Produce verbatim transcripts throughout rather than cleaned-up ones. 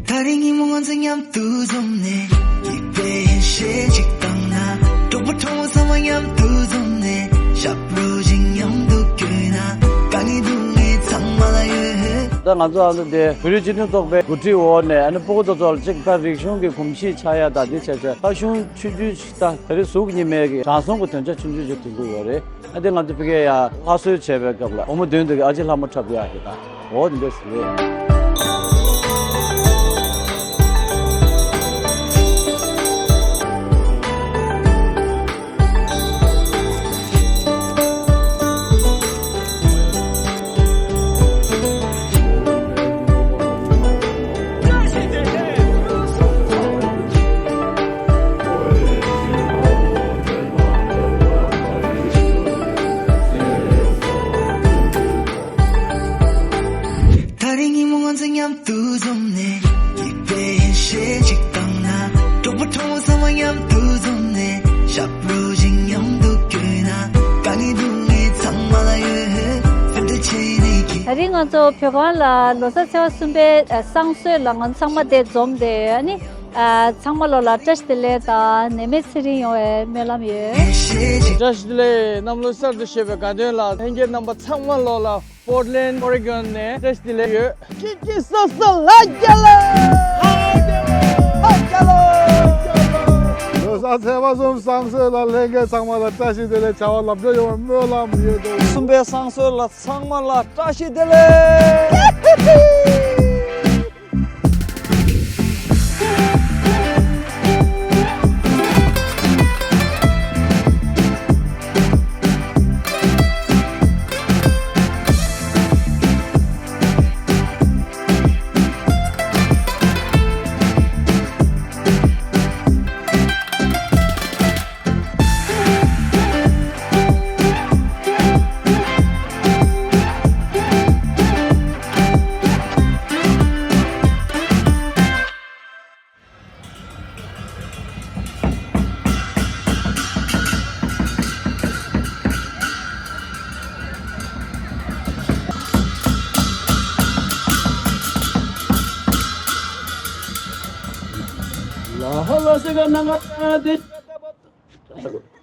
ད་རིང་ཉིན་མོ་ང་ཚོ་མཉམ་དུ་འཛོམས་ནས། ཡིད་དཔེ་ཡིད་ཤེས་ཅིག་བཏང་ན། གྲོགས་པོ་གྲོགས་མོ་ཚང་མ་མཉམ་དུ་འཛོམས་ནས། ཞབས་བྲོ་ཞིག་མཉམ་དུ་བརྐྱངས་ན། དཀའ་ངལ་སྡུག་བསྔལ་ཚང་མ་ལ་ཡོད། ད་ང་ཚོ་ཨ་ནི་དེ་བོད་རིགས་སྤྱི་མཐུན་ཚོགས་པའི་གོ་སྒྲིག་འོག་ནས། ཨ་ནི་སྤུ་གུ་ཚོ་ཚོ་ལ་གཅིག་ད་རིག་གཞུང་གི་གོམས་གཤིས་ཆགས་ཡ་དང་། དེ་བྱས་བྱས་ལྟ་གཞུང་ཆུང་ཆུང་ཞིག་ད་དེ་རིང་གཟུགས་ཉི་མའི་གི་དྲང་སྲོང་གི་དོན་བྱ་ཆུང་ཆུང་ཞིག་འདོན་གྱི་ཡོད་རེད། ཨ་དེ་ང་ཚོ་ཕ་གིར་ཡ་ལྷ་གསོལ་བྱས་པའི་སྐབས་ལ་བུ་མོ་མདུན་དུ་གི་ཨ་ཅེ་ལྷ་མོ་འཁྲབ་ཡག་གི་ད། འོ་འདི་འདྲ་ཞིག་རེད། ད་རིང་ཉིན་མོ་ང་ཚོ་མཉམ་དུ་འཛོམས་ནས། ཡིད་དཔེ་ཡིད་ཤེས་ཅིག་བཏང་ན། གྲོགས་པོ་གྲོགས་མོ་ཚང་མ་མཉམ་དུ་འཛོམས་ནས། ཞབས་བྲོ་ཞིག་མཉམ་དུ་བརྐྱངས་ན། དཀའ་ངལ་སྡུག་བསྔལ་ཚང་མ་ལ་ཡོད། སེམས་ཁྲལ་བྱས་ནས་ཀྱི། ད་རིང་ང་ཚོ་བོད་ཁང་ལ་ལོ་གསར་ཚེས་པ་གསུམ་པའི་ཨ་བསང་གསོལ་ལ་ང་ཚོ་ཚང་མ་དེ་འཛོམས་ཏེ། ཨ་ནི་ཨ་ཚང་མ་ལོ་ལ་བཀྲ་ཤིས་བདེ་ལེགས་དང་ནད་མེད་ཚེ་རིང་ཡོང་བའི་སྨོན་ལམ་ཡོད། བཀྲ་ཤིས་བདེ་ལེགས། གནམ་ལོ་གསར་དུ་བཞད་པའི་དགའ་སྟོན་ལ་ལྷན་རྒྱས་རྣམ་པ་ཚང་མ་ལོ་ལ་པོར་ཊི་ལེན་ཌི་ཨོ་རི་གོན་ནས་བཀྲ་ཤིས་བདེ་ལེགས་ཡོད། ཀི་ཀི་སོ་སོ་ལ་རྒྱལ་ལོ། ལོ་གསར་ཚེས་པ་གསུམ་བསང་གསོལ་ལ་ལྷན་རྒྱས་ཚང་མ་ལ་བཀྲ་ཤིས་བདེ་ལེགས་བྱ་བ་ལམ་འགྲོ་ཡོང་བའི་སྨོན་ལམ་ཡོད་དོ། གསུམ་པའི་བསང་གསོལ་ལ་ཚང་མ་ལ་བཀྲ་ཤིས་བདེ་ལེགས། ལ་ཧ་ལ་སི་ག་ན་ང་ཏ་དེ།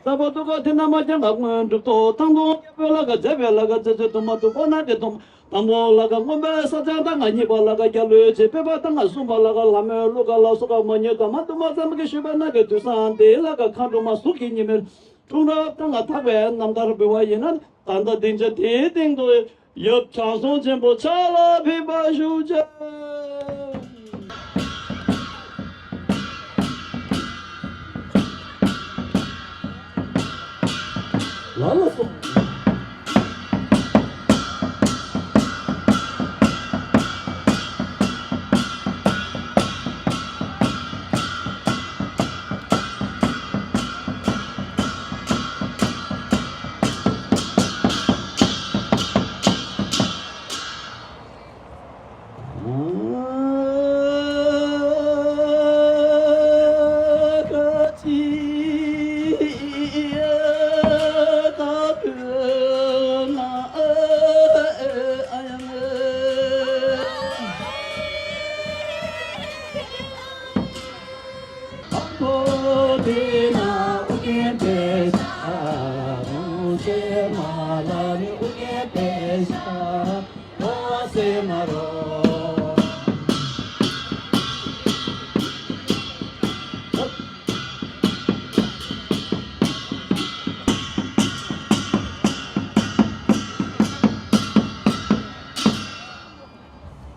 ས་བ་ཏུ་ག་དེ་ན་མ་ཅང་ག་སྔོན་འགྲུབ་ཏོ་ཐང་ཏོ་རྒྱལ་པོའི་ལ་ག་མཛད་པའི་ལ་ག་མཛད་མཛད་དུ་མ་ཐུབ་པ་ན་དེ་དུ་མ་དང་པོ་ལ་ག་མངོན་པའི་ས་བྱང་དང་ང་གཉིས་པ་ལ་ག་རྒྱལ་བློའི་རྗེ་དཔེ་པ་དང་ང་གསུམ་པ་ལ་ག་ལྷ་མོའི་གླུ་ག་ལ་སོགས་པ་མ་ཉོས་དང་མ་དུ་མ་ཙམ་གྱི་ཞུས་པ་ན་གི་དུས་སང་དེ་ལ་ག་མཁའ་འགྲོ་མ་གཟུགས་ཀྱི་ཉི་མའི་འཁྲུངས་རབས་དང་ང་ཐག་པའི་རྣམ་ཐར་འབུལ་བ་ཡིན་ན། ད་ལྟ་སྡིངས་ཆ་དེའི་སྟེང་དུ་ཡབ་དྲང་སྲོང་ཆེན་པོ་ཕྱག་ལ་ཕེབས་པ་ཞུ་བྱ། ལ་ལ་སོ།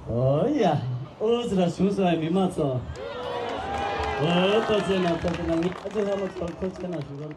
ཨོ་ཡ། ཨོ་ཙི་ར་བྱུང་སོང་ཨ་མི་མང་ཚོ། ཨོ་ཐུགས་རྗེ་གནང་ཐུགས་རྗེ་གནང་། ངས་ཨ་ཅེ་ལྷ་མོ་ཚོར་ཐུགས་རྗེ་གནང་ཞུ་གི་ཡིན།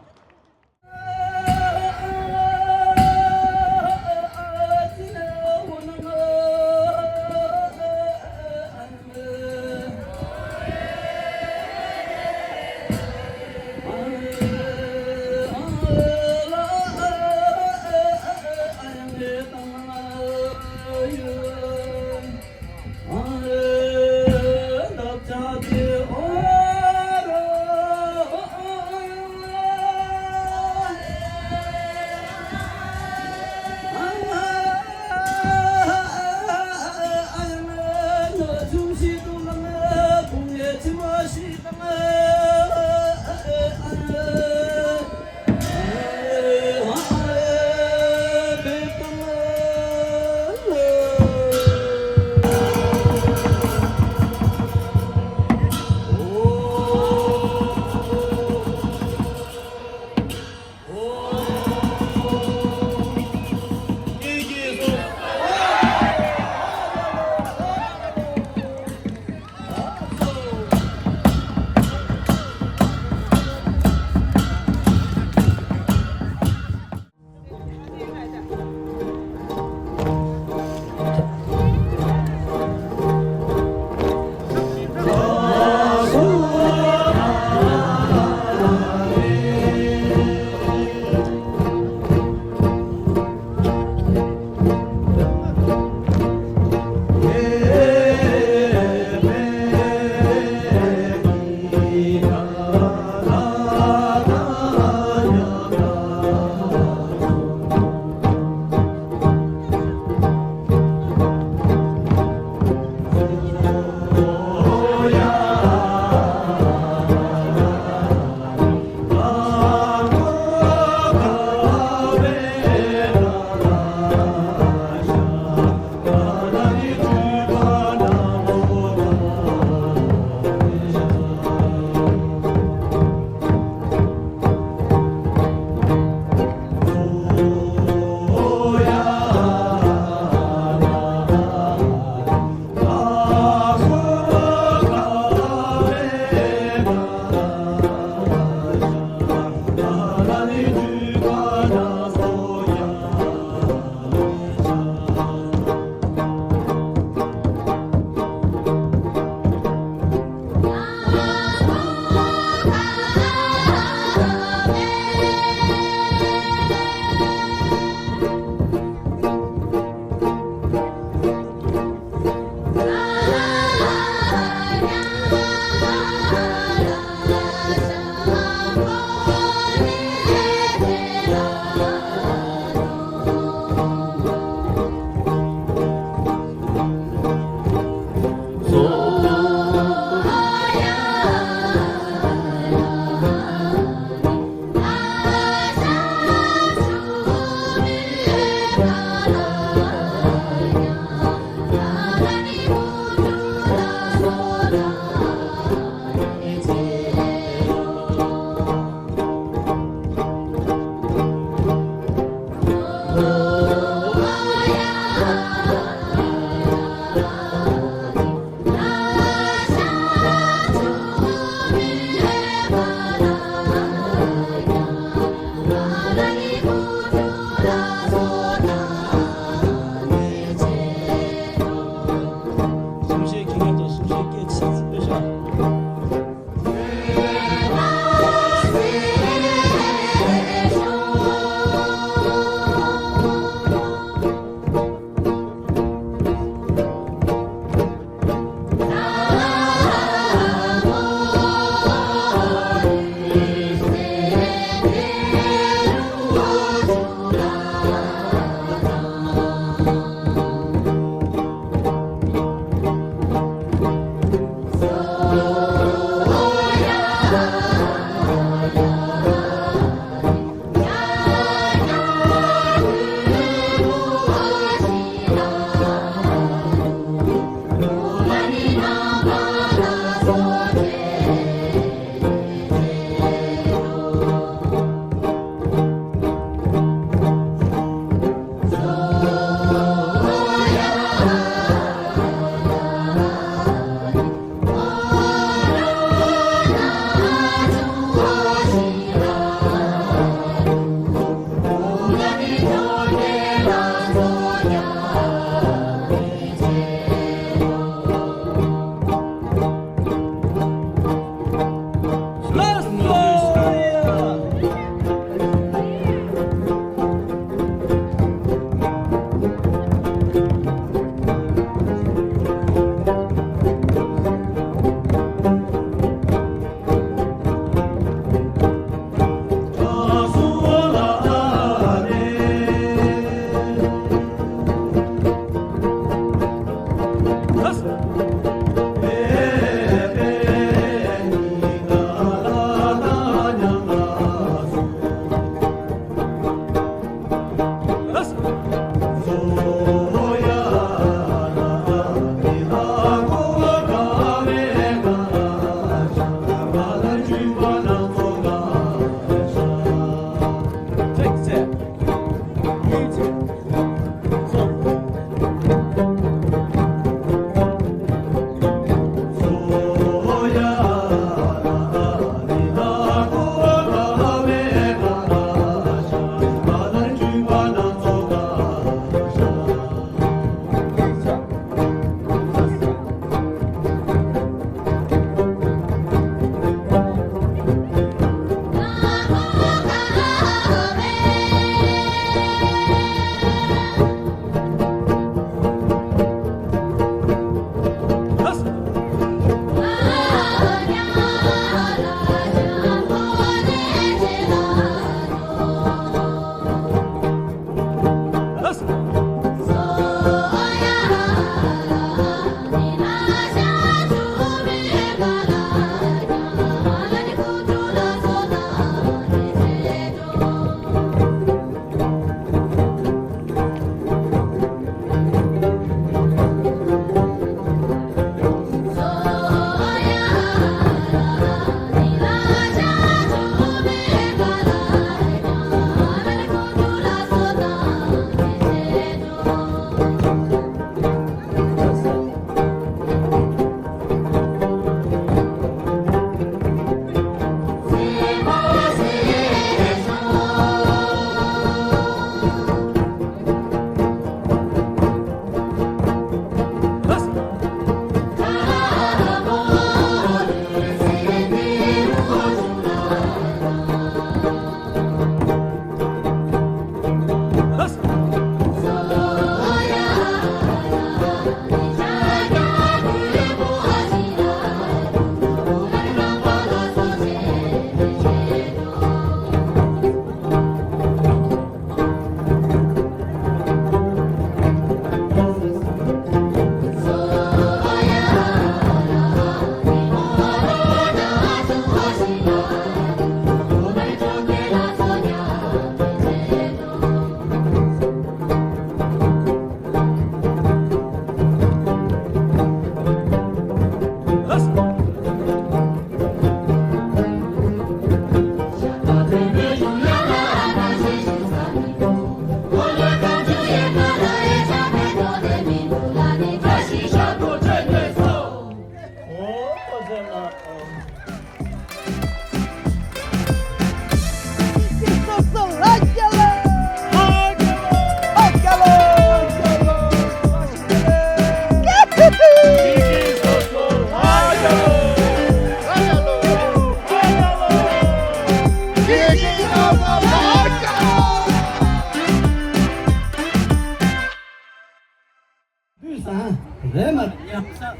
ཉམས་སང་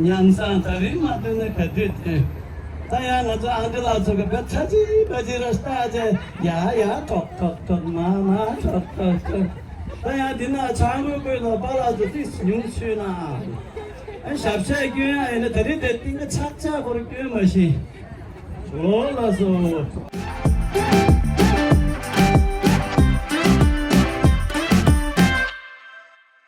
ཉམས་སང་ད་རིང་མ་བཏོན་ན་ག་དུས་བཏོན། ད་ཡང་ང་ཚོ་ཨང་ཏི་ལགས་ཚོ་གི་བེ་ཚ་ཅི་བ་ཅི་ར་ལྟ་ཅེ་ཡ་ཡ་ཐོག་ཐོག་ཐོག་མ་མ་ཐོག་ཐོག་ཐོག་ད་ཡང་འདི་ན་ཆང་གོས་གོས་ལ་པཱ་ལགས་ཚོ་ཏིས་ཉུང་ཆུ་ན་ཨ་ཞབས་ཞྭ་སྐྱོན་ཡ་ཡིན་ན་ད་རིང་དེ་ཏིང་ཀ་ཆག་ཆག་གོ་རུ་སྐྱོན་མ་ཤེས། ཇོ་ལགས་སོ།